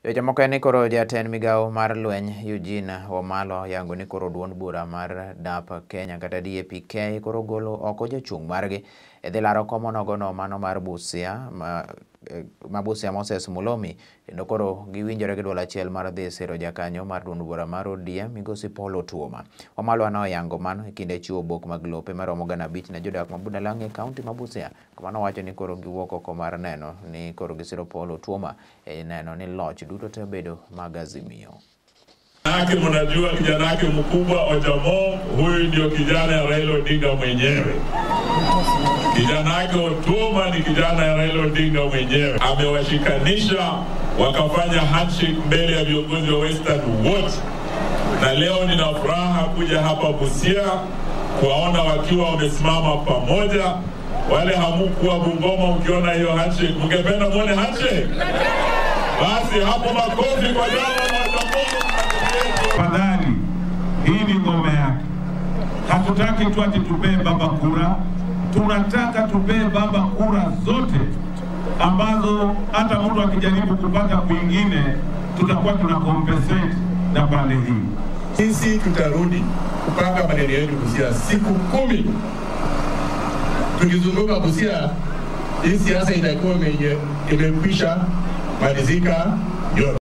Weche moko en ni koro jatend migawo mar lweny Eugene Wamalwa oyango ni koro duond bura mar DAP Kenya kata DAP-K koro golo oko jochung' margi e dhi laro kom onogono mano mar Busia ma Busia Moses Mulomi, kendo koro giwinjore gi duol achiel mar dhi siro jakanyo mar duond bura mar ODM migosi Paul Otuoma. Wamalwa noyango mano e kinde chiwo obok mag lope maromo 5,000 ne jodak ma Budalangi e kaunti ma Busia, kuma nowacho ni koro giwuok oko mar neno ni koro gisiro Paul Otuoma e neno ni loch duto te bedo mag Azimio. Yake mnajua kijana yake mkubwa Ojamong, huyu ndio kijana ya Raila Odinga mwenyewe. Kijana yake Otuoma ni kijana ya Raila Odinga mwenyewe. Amewashikanisha wakafanya handshake mbele ya viongozi wa Western wote, na leo nina furaha kuja hapa Busia kuwaona wakiwa wamesimama pamoja. Wale hamukuwa Bungoma mkiona hiyo handshake, mngependa muone handshake? Basi hapo makofi kwa jama. Tafadhali, hii ni ngome yake. Hatutaki tu ati tupee baba kura, tunataka tupee baba kura zote ambazo hata mtu akijaribu kupata kwingine tutakuwa tuna compensate na pande hii. Sisi tutarudi kupanga maneno yetu Busia siku 10. Tukizunguka Busia, hii siasa itakuwa imekwisha malizika yote.